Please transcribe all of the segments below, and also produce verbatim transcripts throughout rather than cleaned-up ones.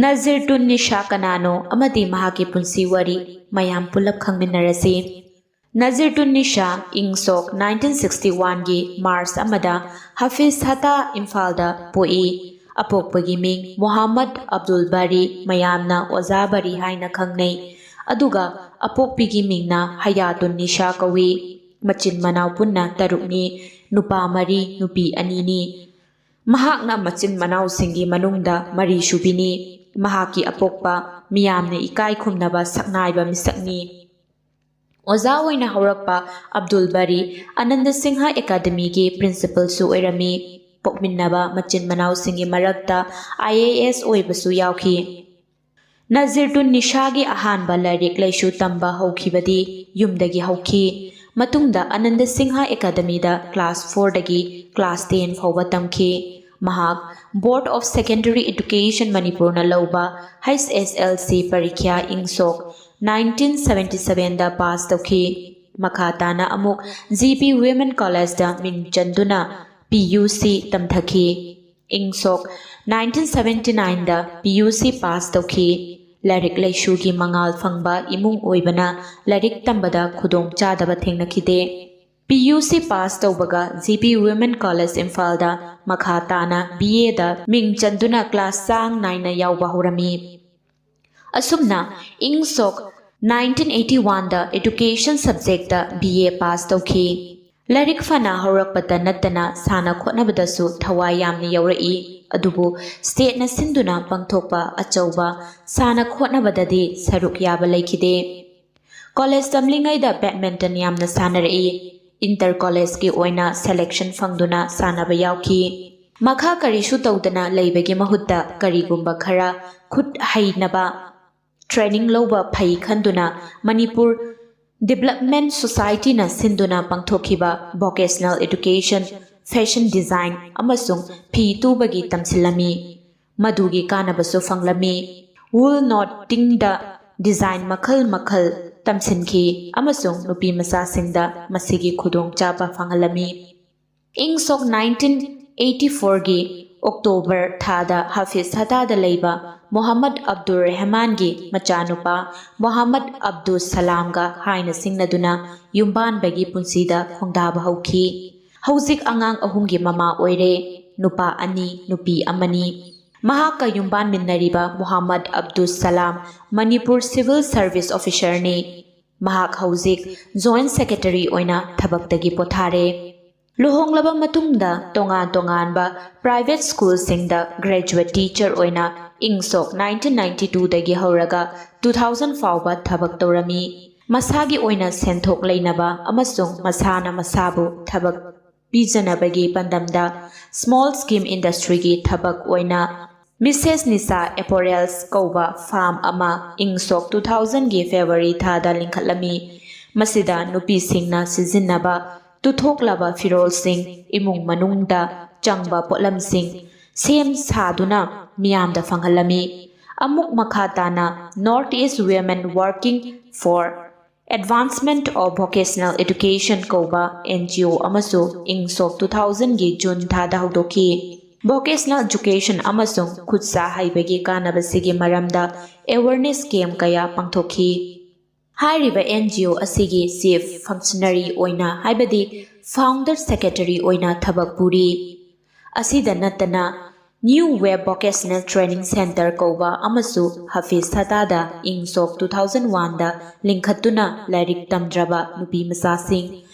ꯅꯖꯤꯔꯇꯨꯟ ꯅꯤꯁꯥ ꯀꯅꯥꯅꯣ ꯑꯃꯗꯤ ꯃꯍꯥꯛꯀꯤ ꯄꯨꯟꯁꯤ ꯋꯥꯔꯤ ꯃꯌꯥꯝ ꯄꯨꯂꯞ ꯈꯪꯃꯤꯟꯅꯔꯁꯤ꯫ ꯅꯖꯤꯔꯇꯨꯟ ꯅꯤꯁꯥ ꯏꯪ ꯁꯣꯛ nineteen sixty one ꯒꯤ March ꯑꯃꯗ ꯍꯥꯐꯤꯖ ꯍꯇꯥ, ꯏꯝꯐꯥꯜꯗ ꯄꯣꯛꯏ꯫ ꯑꯄꯣꯛꯄꯒꯤ ꯃꯤꯡ ꯃꯣꯍꯥꯃꯗ ꯑꯕꯗꯨꯜ ꯕꯥꯔꯤ, ꯃꯌꯥꯝꯅ ꯑꯣꯖꯥ ꯕꯥꯔꯤ ꯍꯥꯏꯅ ꯈꯪꯅꯩ꯫ ꯑꯗꯨꯒ ꯑꯄꯣꯛꯄꯤꯒꯤ ꯃꯤꯡꯅ ꯍꯌꯥꯇꯨꯟ ꯅꯤꯁꯥ ꯀꯧꯏ꯫ ꯃꯆꯤꯟ ꯃꯅꯥꯎ ꯄꯨꯟꯅ ꯇꯔꯨꯛꯅꯤ, ꯅꯨꯄꯥ ꯃꯔꯤ, ꯅꯨꯄꯤ ꯑꯅꯤꯅꯤ꯫ ꯃꯍꯥꯛꯅ ꯃꯆꯤꯟ ꯃꯅꯥꯎꯁꯤꯡꯒꯤ ꯃꯅꯨꯡꯗ ꯃꯔꯤꯁꯨꯕꯤꯅꯤ꯫ ꯃꯍꯥꯛꯀꯤ ꯑꯄꯣꯛꯄ ꯃꯤꯌꯥꯝꯅ ꯏꯀꯥꯏ ꯈꯨꯝꯅꯕ ꯁꯛꯅꯥꯏꯕ ꯃꯤꯁꯛꯅꯤ꯫ ꯑꯣꯖꯥ ꯑꯣꯏꯅ ꯍꯧꯔꯛꯄ ꯑꯕꯗꯨꯜ ꯕꯥꯔꯤ ꯑꯅꯟꯗ ꯁꯤꯡꯍ ꯑꯦꯀꯥꯗꯃꯤꯒꯤ ꯄ꯭ꯔꯤꯟꯁꯤꯄꯜꯁꯨ ꯑꯣꯏꯔꯝꯃꯤ꯫ ꯄꯣꯛꯃꯤꯟꯅꯕ ꯃꯆꯤꯟ ꯃꯅꯥꯎꯁꯤꯡꯒꯤ ꯃꯔꯛꯇ I A S ꯑꯣꯏꯕꯁꯨ ꯌꯥꯎꯈꯤ꯫ ꯅꯖꯤꯔꯇꯨꯟ ꯅꯤꯁꯥꯒꯤ ꯑꯍꯥꯟꯕ ꯂꯥꯏꯔꯤꯛ ꯂꯥꯏꯁꯨ ꯇꯝꯕ ꯍꯧꯈꯤꯕꯗꯤ ꯌꯨꯝꯗꯒꯤ ꯍꯧꯈꯤ꯫ ꯃꯇꯨꯡꯗ ꯑꯅꯟꯗ ꯁꯤꯡꯍ ꯑꯦꯀꯥꯗꯃꯤꯗ class four ꯗꯒꯤ class ten ꯐꯥꯎꯕ ꯇꯝꯈꯤ꯫ ꯃꯍꯥꯛ Board of Secondary Education ꯃꯅꯤꯄꯨꯔꯅ ꯂꯧꯕ H S L C ꯄꯔꯤꯈ꯭ꯌꯥ ꯏꯪ ꯁꯣꯛ nineteen seventy seven ꯗ ꯄꯥꯁ ꯇꯧꯈꯤ꯫ ꯃꯈꯥ ꯇꯥꯅ ꯑꯃꯨꯛ G P Women College ꯗ ꯃꯤꯡ ꯆꯟꯗꯨꯅ P U C ꯇꯝꯊꯈꯤ꯫ ꯏꯪ ꯁꯣꯛ nineteen seventy nine ꯗ P U C ꯄꯥꯁ ꯇꯧꯈꯤ꯫ ꯂꯥꯏꯔꯤꯛ ꯂꯥꯏꯁꯨꯒꯤ ꯃꯉꯥꯜ ꯐꯪꯕ ꯏꯃꯨꯡ ꯑꯣꯏꯕꯅ ꯂꯥꯏꯔꯤꯛ ꯇꯝꯕꯗ ꯈꯨꯗꯣꯡ ꯆꯥꯗꯕ ꯊꯦꯡꯅꯈꯤꯗꯦ꯫ P U C ꯄꯥꯁ ꯇꯧꯕꯒ G P Women College ꯏꯝꯐꯥꯜꯗ ꯃꯈꯥ ꯇꯥꯅ B A ꯗ ꯃꯤꯡ ꯆꯟꯗꯨꯅ class ꯆꯥꯡ ꯅꯥꯏꯅ ꯌꯥꯎꯕ ꯍꯧꯔꯝꯃꯤ꯫ ꯑꯁꯨꯝꯅ ꯏꯪ ꯁꯣꯛ nineteen eighty one ꯗ Education subject ꯇ B A ꯄꯥꯁ ꯇꯧꯈꯤ꯫ ꯂꯥꯏꯔꯤꯛ ꯐꯅ ꯍꯧꯔꯛꯄꯇ ꯅꯠꯇꯅ ꯁꯥꯟꯅ ꯈꯣꯠꯅꯕꯗꯁꯨ ꯊꯋꯥꯏ ꯌꯥꯝꯅ ꯌꯥꯎꯔꯛꯏ꯫ ꯑꯗꯨꯕꯨ state ꯅ ꯁꯤꯟꯗꯨꯅ ꯄꯥꯡꯊꯣꯛꯄ ꯑꯆꯧꯕ ꯁꯥꯟꯅ ꯈꯣꯠꯅꯕꯗꯗꯤ ꯁꯔꯨꯛ ꯌꯥꯕ ꯂꯩꯈꯤꯗꯦ꯫ College ꯇꯝꯂꯤꯉꯩꯗ badminton ꯌꯥꯝꯅ ꯁꯥꯟꯅꯔꯛꯏ꯫ Inter college ꯀꯤ ꯑꯣꯏꯅ selection ꯐꯪꯗꯨꯅ ꯁꯥꯟꯅꯕ ꯌꯥꯎꯈꯤ꯫ ꯃꯈꯥ ꯀꯔꯤꯁꯨ ꯇꯧꯗꯅ ꯂꯩꯕꯒꯤ ꯃꯍꯨꯠꯇ ꯀꯔꯤꯒꯨꯝꯕ ꯈꯔ ꯈꯨꯠ ꯍꯩꯅꯕ training ꯂꯧꯕ ꯐꯩ ꯈꯟꯗꯨꯅ ꯃꯅꯤꯄꯨꯔ Development Society ꯅ ꯁꯤꯟꯗꯨꯅ ꯄꯥꯡꯊꯣꯛꯈꯤꯕ Vocational Education, Fashion Design ꯑꯃꯁꯨꯡ ꯐꯤ ꯇꯨꯕꯒꯤ ꯇꯝꯁꯤꯜꯂꯝꯃꯤ꯫ ꯃꯗꯨꯒꯤ ꯀꯥꯟꯅꯕꯁꯨ ꯐꯪꯂꯝꯃꯤ꯫ Wool knotting ꯗ design ꯃꯈꯜ ꯃꯈꯜ ꯇꯝꯁꯤꯟꯈꯤ ꯑꯃꯁꯨꯡ ꯅꯨꯄꯤ ꯃꯆꯥꯁꯤꯡꯗ ꯃꯁꯤꯒꯤ ꯈꯨꯗꯣꯡꯆꯥꯕ ꯐꯪꯍꯜꯂꯝꯃꯤ꯫ ꯏꯪ ꯁꯣꯛ nineteen eighty four ꯒꯤ ꯑꯣꯛꯇꯣꯕꯔ ꯊꯥꯗ ꯍꯥꯐꯤꯖ ꯁꯥꯇꯥꯗ ꯂꯩꯕ ꯃꯣꯍꯝꯃꯗ ꯑꯕꯗꯨꯔ ꯔꯦꯍꯃꯥꯟꯒꯤ ꯃꯆꯥꯅꯨꯄꯥ ꯃꯣꯍꯝꯃꯗ ꯑꯕꯗꯨꯁ ꯁꯂꯥꯝꯒ ꯍꯥꯏꯅ ꯁꯤꯡꯅꯗꯨꯅ ꯌꯨꯝꯕꯥꯟꯕꯒꯤ ꯄꯨꯟꯁꯤꯗ ꯈꯣꯡꯗꯥꯕ ꯍꯧꯈꯤ꯫ ꯍꯧꯖꯤꯛ ꯑꯉꯥꯡ ꯑꯍꯨꯝꯒꯤ ꯃꯃꯥ ꯑꯣꯏꯔꯦ, ꯅꯨꯄꯥ ꯑꯅꯤ, ꯅꯨꯄꯤ ꯑꯃꯅꯤ꯫ ꯃꯍꯥꯛꯀ ꯌꯨꯝꯕꯥꯟꯃꯤꯟꯅꯔꯤꯕ ꯃꯣꯍꯝꯃꯗ ꯑꯕꯗꯨꯁ ꯁꯂꯥꯝ ꯃꯅꯤꯄꯨꯔ ꯁꯤꯚꯤꯜ ꯁꯔꯚꯤꯁ ꯑꯣꯐꯤꯁꯔꯅꯤ꯫ ꯃꯍꯥꯛ ꯍꯧꯖꯤꯛ ꯖꯣꯏꯟꯠ ꯁꯦꯀ꯭ꯔꯦꯇꯔꯤ ꯑꯣꯏꯅ ꯊꯕꯛꯇꯒꯤ ꯄꯣꯊꯥꯔꯦ꯫ ꯂꯨꯍꯣꯡꯂꯕ ꯃꯇꯨꯡꯗ ꯇꯣꯉꯥꯟ ꯇꯣꯉꯥꯟꯕ ꯄ꯭ꯔꯥꯏꯚꯦꯠ ꯁ꯭ꯀꯨꯜꯁꯤꯡꯗ ꯒ꯭ꯔꯦꯖꯨꯋꯦꯠ ꯇꯤꯆꯔ ꯑꯣꯏꯅ ꯏꯪ ꯁꯣꯛ ꯅꯥꯏꯟꯇꯤꯟ ꯅꯥꯏꯟꯇꯤ ꯇꯨꯗꯒꯤ ꯍꯧꯔꯒ ꯇꯨ ꯊꯥꯎꯖꯟ ꯐꯥꯎꯕ ꯊꯕꯛ ꯇꯧꯔꯝꯃꯤ꯫ ꯃꯁꯥꯒꯤ ꯑꯣꯏꯅ ꯁꯦꯟꯊꯣꯛ ꯂꯩꯅꯕ ꯑꯃꯁꯨꯡ ꯃꯁꯥꯅ ꯃꯁꯥꯕꯨ ꯊꯕꯛ ꯄꯤꯖꯅꯕꯒꯤ ꯄꯥꯟꯗꯝꯗ ꯁ꯭ꯃꯣꯜ ꯁ꯭ꯀꯤꯝ ꯏꯟꯗꯁꯇ꯭ꯔꯤꯒꯤ ꯊꯕꯛ ꯑꯣꯏꯅ ꯃꯤꯁꯦꯁ ꯅꯤꯁꯥ ꯑꯦꯄꯣꯔꯦꯜꯁ ꯀꯧꯕ ꯐꯥꯝ ꯑꯃ ꯏꯪ ꯁꯣꯛ ꯇꯨ ꯊꯥꯎꯖꯟꯒꯤ ꯐꯦꯕ꯭ꯔꯨꯋꯥꯔꯤ ꯊꯥꯗ ꯂꯤꯡꯈꯠꯂꯝꯃꯤ꯫ ꯃꯁꯤꯗ ꯅꯨꯄꯤꯁꯤꯡꯅ ꯁꯤꯖꯤꯟꯅꯕ ꯇꯨꯊꯣꯛꯂꯕ ꯐꯤꯔꯣꯜꯁꯤꯡ, ꯏꯃꯨꯡ ꯃꯅꯨꯡꯗ ꯆꯪꯕ ꯄꯣꯠꯂꯝꯁꯤꯡ ꯁꯦꯝ ꯁꯥꯗꯨꯅ ꯃꯤꯌꯥꯝꯗ ꯐꯪꯍꯜꯂꯝꯃꯤ꯫ ꯑꯃꯨꯛ ꯃꯈꯥ ꯇꯥꯅ North East Women Working for Advancement of Vocational Education ꯀꯧꯕ ꯑꯦꯟ ꯖꯤ ꯑꯣ ꯑꯃꯁꯨ ꯏꯪ ꯁꯣꯛ ꯇꯨ ꯊꯥꯎꯖꯟꯒꯤ ꯖꯨꯟ ꯊꯥꯗ ꯍꯧꯗꯣꯛꯈꯤ꯫ ꯚꯣꯀꯦꯁꯅꯦꯜ ꯑꯦꯖꯨꯀꯦꯁꯟ ꯑꯃꯁꯨꯡ ꯈꯨꯠ ꯁꯥ ꯍꯩꯕꯒꯤ ꯀꯥꯟꯅꯕꯁꯤꯒꯤ ꯃꯔꯝꯗ ꯑꯦꯋꯦꯔꯅꯦꯁ ꯀꯦꯝꯞ ꯀꯌꯥ ꯄꯥꯡꯊꯣꯛꯈꯤ꯫ ꯍꯥꯏꯔꯤꯕ ꯑꯦꯟ ꯖꯤ ꯑꯣ ꯑꯁꯤꯒꯤ ꯆꯤꯐ ꯐꯪꯁꯅꯔꯤ ꯑꯣꯏꯅ, ꯍꯥꯏꯕꯗꯤ ꯐꯥꯎꯟꯗꯔ ꯁꯦꯀ꯭ꯔꯦꯇꯔꯤ ꯑꯣꯏꯅ ꯊꯕꯛ ꯄꯨꯔꯤ꯫ ꯑꯁꯤꯗ ꯅꯠꯇꯅ new web vocational training centre ꯀꯧꯕ ꯑꯃꯁꯨ ꯍꯥꯐꯤꯖ ꯁꯥꯇꯥꯗ ꯏꯪ ꯁꯣꯛ ꯇꯨ ꯊꯥꯎꯖꯟ ꯋꯥꯟꯗ ꯂꯤꯡꯈꯠꯇꯨꯅ ꯂꯥꯏꯔꯤꯛ ꯇꯝꯗ꯭ꯔꯕ ꯅꯨꯄꯤ ꯃꯆꯥꯁꯤꯡ,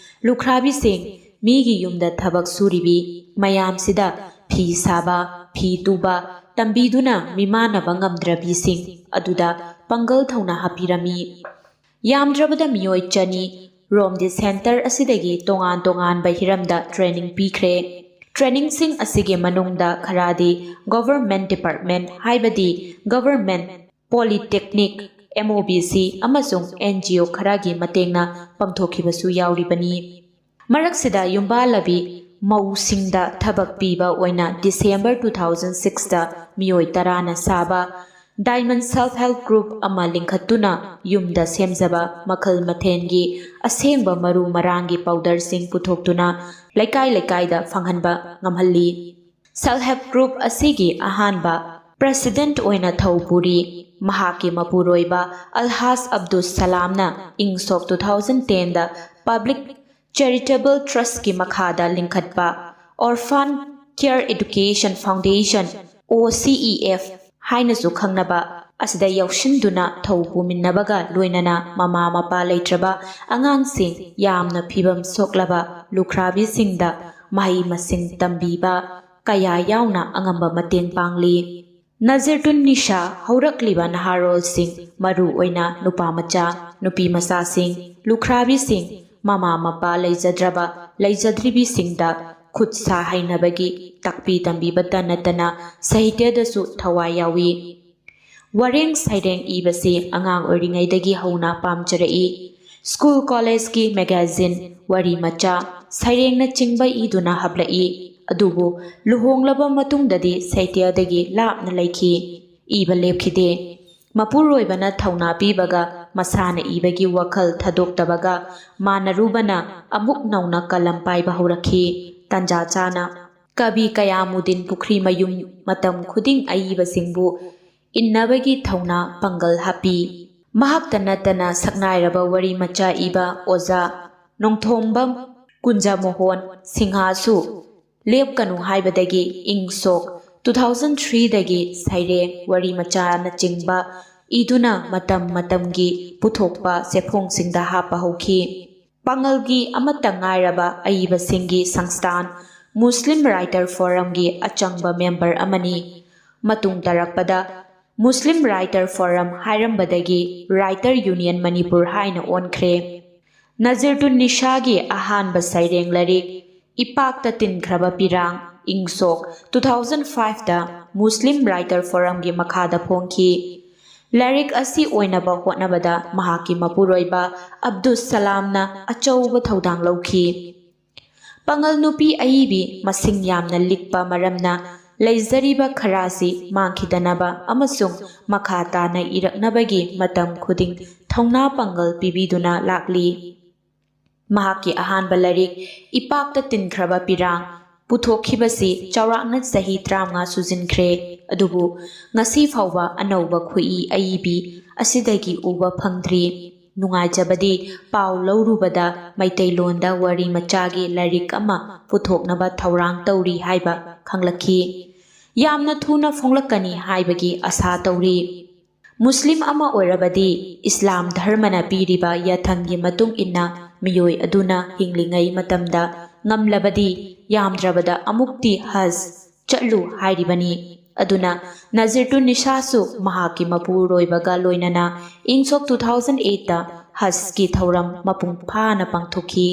ꯂꯨꯈ꯭ꯔꯥꯕꯤꯁꯤꯡ, ꯃꯤꯒꯤ ꯌꯨꯝꯗ ꯊꯕꯛ ꯁꯨꯔꯤꯕꯤ ꯃꯌꯥꯝꯁꯤꯗ ꯐꯤ ꯁꯥꯕ, ꯐꯤ ꯇꯨꯕ ꯇꯝꯕꯤꯗꯨꯅ ꯃꯤꯃꯥꯟꯅꯕ ꯉꯝꯗ꯭ꯔꯕꯤꯁꯤꯡ ꯑꯗꯨꯗ ꯄꯥꯡꯒꯜ ꯊꯧꯅꯥ ꯍꯥꯞꯄꯤꯔꯝꯃꯤ꯫ ꯌꯥꯝꯗ꯭ꯔꯕꯗ ꯃꯤꯑꯣꯏ ꯆꯅꯤ ꯔꯣꯝꯗꯤ ꯁꯦꯟꯇꯔ ꯑꯁꯤꯗꯒꯤ ꯇꯣꯉꯥꯟ ꯇꯣꯉꯥꯟꯕ ꯍꯤꯔꯝꯗ ꯇ꯭ꯔꯦꯅꯤꯡ ꯄꯤꯈ꯭ꯔꯦ꯫ ꯇ꯭ꯔꯦꯅꯤꯡꯁꯤꯡ ꯑꯁꯤꯒꯤ ꯃꯅꯨꯡꯗ ꯈꯔꯗꯤ ꯒꯣꯚꯔꯟꯃꯦꯟꯠ ꯗꯤꯄꯥꯔꯠꯃꯦꯟꯠ, ꯍꯥꯏꯕꯗꯤ government polytechnic, M O B C ꯑꯃꯁꯨꯡ ꯑꯦꯟ ꯖꯤ ꯑꯣ ꯈꯔꯒꯤ ꯃꯇꯦꯡꯅ ꯄꯥꯡꯊꯣꯛꯈꯤꯕꯁꯨ ꯌꯥꯎꯔꯤꯕꯅꯤ꯫ ꯃꯔꯛꯁꯤꯗ ꯌꯨꯝꯕꯥꯜꯂꯕꯤ ꯃꯧꯁꯤꯡꯗ ꯊꯕꯛ ꯄꯤꯕ ꯑꯣꯏꯅ ꯗꯤꯁꯦꯝꯕꯔ ꯇꯨ ꯊꯥꯎꯖꯟ ꯁꯤꯛꯁꯇ ꯃꯤꯑꯣꯏ ꯇꯔꯥꯅ ꯁꯥꯕ ꯗꯥꯏꯃꯟ ꯁꯦꯜꯐ ꯍꯦꯜꯞ ꯒ꯭ꯔꯨꯞ ꯑꯃ ꯂꯤꯡꯈꯠꯇꯨꯅ ꯌꯨꯝꯗ ꯁꯦꯝꯖꯕ ꯃꯈꯜ ꯃꯊꯦꯜꯒꯤ ꯑꯁꯦꯡꯕ ꯃꯔꯨ ꯃꯔꯥꯡꯒꯤ ꯄꯥꯎꯗꯔꯁꯤꯡ ꯄꯨꯊꯣꯛꯇꯨꯅ ꯂꯩꯀꯥꯏ ꯂꯩꯀꯥꯏꯗ ꯐꯪꯍꯟꯕ ꯉꯝꯍꯜꯂꯤ꯫ Self Help Group ꯑꯁꯤꯒꯤ ꯑꯍꯥꯟꯕ President ꯑꯣꯏꯅ ꯊꯧ ꯄꯨꯔꯤ꯫ ꯃꯍꯥꯛꯀꯤ ꯃꯄꯨꯔꯣꯏꯕ ꯑꯜꯍꯥꯖ ꯑꯕꯗꯨꯁ ꯁꯂꯥꯝꯅ ꯏꯪ ꯁꯣꯛ two thousand ten ꯗ Public Charitable Trust ꯀꯤ ꯃꯈꯥꯗ ꯂꯤꯡꯈꯠꯄ Orphan Care Education Foundation, O C E F ꯍꯥꯏꯅꯁꯨ ꯈꯪꯅꯕ ꯑꯁꯤꯗ ꯌꯥꯎꯁꯤꯟꯗꯨꯅ ꯊꯧ ꯄꯨꯃꯤꯟꯅꯕꯒ ꯂꯣꯏꯅꯅ ꯃꯃꯥ ꯃꯄꯥ ꯂꯩꯇ꯭ꯔꯕ ꯑꯉꯥꯡꯁꯤꯡ, ꯌꯥꯝꯅ ꯐꯤꯕꯝ ꯁꯣꯛꯂꯕ ꯂꯨꯈ꯭ꯔꯥꯕꯤꯁꯤꯡꯗ ꯃꯍꯩ ꯃꯁꯤꯡ ꯇꯝꯕꯤꯕ ꯀꯌꯥ ꯌꯥꯎꯅ ꯑꯉꯝꯕ ꯃꯇꯦꯡ ꯄꯥꯡꯂꯤ꯫ ꯅꯖꯔꯇꯨꯟ ꯅꯤꯁꯥ ꯍꯧꯔꯛꯂꯤꯕ ꯅꯍꯥꯔꯣꯜꯁꯤꯡ, ꯃꯔꯨ ꯑꯣꯏꯅ ꯅꯨꯄꯥ ꯃꯆꯥ, ꯅꯨꯄꯤ ꯃꯆꯥꯁꯤꯡ, ꯂꯨꯈ꯭ꯔꯥꯕꯤꯁꯤꯡ, ꯃꯃꯥ ꯃꯄꯥ ꯂꯩꯖꯗ꯭ꯔꯕ ꯂꯩꯖꯗ꯭ꯔꯤꯕꯤꯁꯤꯡꯗ ꯈꯨꯠ ꯁꯥ ꯍꯩꯅꯕꯒꯤ ꯇꯥꯛꯄꯤ ꯇꯝꯕꯤꯕꯇ ꯅꯠꯇꯅ ꯁꯥꯍꯤꯇ꯭ꯌꯗꯁꯨ ꯊꯋꯥꯏ ꯌꯥꯎꯏ꯫ ꯋꯥꯔꯦꯡ ꯁꯩꯔꯦꯡ ꯏꯕꯁꯤ ꯑꯉꯥꯡ ꯑꯣꯏꯔꯤꯉꯩꯗꯒꯤ ꯍꯧꯅ ꯄꯥꯝꯖꯔꯛꯏ꯫ ꯁ꯭ꯀꯨꯜ ꯀꯣꯂꯦꯖꯀꯤ ꯃꯦꯒꯥꯖꯤꯟ, ꯋꯥꯔꯤ ꯃꯆꯥ, ꯁꯩꯔꯦꯡꯅꯆꯤꯡꯕ ꯏꯗꯨꯅ ꯍꯥꯞꯂꯛꯏ꯫ ꯑꯗꯨꯕꯨ ꯂꯨꯍꯣꯡꯂꯕ ꯃꯇꯨꯡꯗꯗꯤ ꯁꯥꯍꯤꯇ꯭ꯌꯗꯒꯤ ꯂꯥꯞꯅ ꯂꯩꯈꯤ꯫ ꯏꯕ ꯂꯦꯞꯈꯤꯗꯦ꯫ ꯃꯄꯨꯔꯣꯏꯕꯅ ꯊꯧꯅꯥ ꯄꯤꯕꯒ ꯃꯁꯥꯅ ꯏꯕꯒꯤ ꯋꯥꯈꯜ ꯊꯥꯗꯣꯛꯇꯕꯒ ꯃꯥꯟꯅꯔꯨꯕꯅ ꯑꯃꯨꯛ ꯅꯧꯅ ꯀꯂꯝ ꯄꯥꯏꯕ ꯍꯧꯔꯛꯈꯤ꯫ ꯇꯟꯖꯥ ꯆꯥꯅ ꯀꯕꯤ ꯀꯌꯥꯃꯨꯗꯤꯟ ꯄꯨꯈ꯭ꯔꯤꯃꯌꯨꯝ ꯃꯇꯝ ꯈꯨꯗꯤꯡ ꯑꯏꯕꯁꯤꯡꯕꯨ ꯏꯟꯅꯕꯒꯤ ꯊꯧꯅꯥ ꯄꯥꯡꯒꯜ ꯍꯥꯞꯄꯤ꯫ ꯃꯍꯥꯛꯇ ꯅꯠꯇꯅ ꯁꯛꯅꯥꯏꯔꯕ ꯋꯥꯔꯤ ꯃꯆꯥ ꯏꯕ ꯑꯣꯖꯥ ꯅꯣꯡꯊꯣꯝꯕꯝ ꯀꯨꯟꯖꯃꯣꯍꯣꯟ ꯁꯤꯡꯍꯁꯨ ꯂꯦꯞꯀꯅꯨ ꯍꯥꯏꯕꯗꯒꯤ ꯏꯪ ꯁꯣꯛ two thousand three ꯗꯒꯤ ꯁꯩꯔꯦꯡ, ꯋꯥꯔꯤ ꯃꯆꯥꯅꯆꯤꯡꯕ ꯏꯗꯨꯅ ꯃꯇꯝ ꯃꯇꯝꯒꯤ ꯄꯨꯊꯣꯛꯄ ꯆꯦꯐꯣꯡꯁꯤꯡꯗ ꯍꯥꯞꯄ ꯍꯧꯈꯤ꯫ ꯄꯥꯡꯒꯜꯒꯤ ꯑꯃꯠꯇ ꯉꯥꯏꯔꯕ ꯑꯏꯕꯁꯤꯡꯒꯤ ꯁꯪꯁꯊꯥꯟ ꯃꯨꯁꯂꯤꯝ ꯔꯥꯏꯇꯔ ꯐꯣꯔꯝꯒꯤ ꯑꯆꯪꯕ ꯃꯦꯝꯕꯔ ꯑꯃꯅꯤ꯫ ꯃꯇꯨꯡ ꯇꯥꯔꯛꯄꯗ ꯃꯨꯁꯂꯤꯝ ꯔꯥꯏꯇꯔ ꯐꯣꯔꯝ ꯍꯥꯏꯔꯝꯕꯗꯒꯤ ꯔꯥꯏꯇꯔ ꯌꯨꯅꯤꯌꯟ ꯃꯅꯤꯄꯨꯔ ꯍꯥꯏꯅ ꯑꯣꯟꯈ꯭ꯔꯦ꯫ ꯅꯖꯔꯇꯨꯟ ꯅꯤꯁꯥꯒꯤ ꯑꯍꯥꯟꯕ ꯁꯩꯔꯦꯡ ꯂꯥꯏꯔꯤꯛ ꯏꯄꯥꯛꯇ ꯇꯤꯟꯈ꯭ꯔꯕ ꯄꯤꯔꯥꯡ ꯏꯪ ꯁꯣꯛ two thousand five ꯗ ꯃꯨꯁꯂꯤꯝ ꯔꯥꯏꯇꯔ ꯐꯣꯔꯝꯒꯤ ꯃꯈꯥꯗ ꯐꯣꯡꯈꯤ꯫ ꯂꯥꯏꯔꯤꯛ ꯑꯁꯤ ꯑꯣꯏꯅꯕ ꯍꯣꯠꯅꯕꯗ ꯃꯍꯥꯛꯀꯤ ꯃꯄꯨꯔꯣꯏꯕ ꯑꯕꯗꯨꯁ ꯁꯂꯥꯝꯅ ꯑꯆꯧꯕ ꯊꯧꯗꯥꯡ ꯂꯧꯈꯤ꯫ ꯄꯥꯉꯜ ꯅꯨꯄꯤ ꯑꯏꯕꯤ ꯃꯁꯤꯡ ꯌꯥꯝꯅ ꯂꯤꯛꯄ ꯃꯔꯝꯅ ꯂꯩꯖꯔꯤꯕ ꯈꯔꯁꯤ ꯃꯥꯡꯈꯤꯗꯅꯕ ꯑꯃꯁꯨꯡ ꯃꯈꯥ ꯇꯥꯅ ꯏꯔꯛꯅꯕꯒꯤ ꯃꯇꯝ ꯈꯨꯗꯤꯡ ꯊꯧꯅꯥ ꯄꯥꯡꯒꯜ ꯄꯤꯕꯤꯗꯨꯅ ꯂꯥꯛꯂꯤ꯫ ꯃꯍꯥꯛꯀꯤ ꯑꯍꯥꯟꯕ ꯂꯥꯏꯔꯤꯛ ꯏꯄꯥꯛꯇ ꯇꯤꯟꯈ꯭ꯔꯕ ꯄꯤꯔꯥꯡ ꯄꯨꯊꯣꯛꯈꯤꯕꯁꯤ ꯆꯥꯎꯔꯥꯛꯅ ꯆꯍꯤ ꯇꯔꯥꯃꯉꯥ ꯁꯨꯖꯤꯟꯈ꯭ꯔꯦ꯫ ꯑꯗꯨꯕꯨ ꯉꯁꯤ ꯐꯥꯎꯕ ꯑꯅꯧꯕ ꯈꯨꯏ ꯑꯏꯕꯤ ꯑꯁꯤꯗꯒꯤ ꯎꯕ ꯐꯪꯗ꯭ꯔꯤ꯫ ꯅꯨꯡꯉꯥꯏꯖꯕꯗꯤ, ꯄꯥꯎ ꯂꯧꯔꯨꯕꯗ ꯃꯩꯇꯩꯂꯣꯟꯗ ꯋꯥꯔꯤ ꯃꯆꯥꯒꯤ ꯂꯥꯏꯔꯤꯛ ꯑꯃ ꯄꯨꯊꯣꯛꯅꯕ ꯊꯧꯔꯥꯡ ꯇꯧꯔꯤ ꯍꯥꯏꯕ ꯈꯪꯂꯛꯈꯤ꯫ ꯌꯥꯝꯅ ꯊꯨꯅ ꯐꯣꯡꯂꯛꯀꯅꯤ ꯍꯥꯏꯕꯒꯤ ꯑꯁꯥ ꯇꯧꯔꯤ꯫ ꯃꯨꯁꯂꯤꯝ ꯑꯃ ꯑꯣꯏꯔꯕꯗꯤ ꯏꯁꯂꯥꯝ ꯙꯔꯃꯅ ꯄꯤꯔꯤꯕ ꯌꯥꯊꯪꯒꯤ ꯃꯇꯨꯡ ꯏꯟꯅ ꯃꯤꯑꯣꯏ ꯑꯗꯨꯅ ꯍꯤꯡꯂꯤꯉꯩ ꯃꯇꯝꯗ ꯉꯝꯂꯕꯗꯤ ꯌꯥꯝꯗ꯭ꯔꯕꯗ ꯑꯃꯨꯛꯇꯤ ꯍꯖ ꯆꯠꯂꯨ ꯍꯥꯏꯔꯤꯕꯅꯤ꯫ ꯑꯗꯨꯅ ꯅꯖꯤꯔꯇꯨꯟ ꯅꯤꯁꯥꯁꯨ ꯃꯍꯥꯛꯀꯤ ꯃꯄꯨꯔꯣꯏꯕꯒ ꯂꯣꯏꯅꯅ ꯏꯪ ꯁꯣꯛ two thousand eight ꯇ ꯍꯖꯀꯤ ꯊꯧꯔꯝ ꯃꯄꯨꯡ ꯐꯥꯅ ꯄꯥꯡꯊꯣꯛꯈꯤ꯫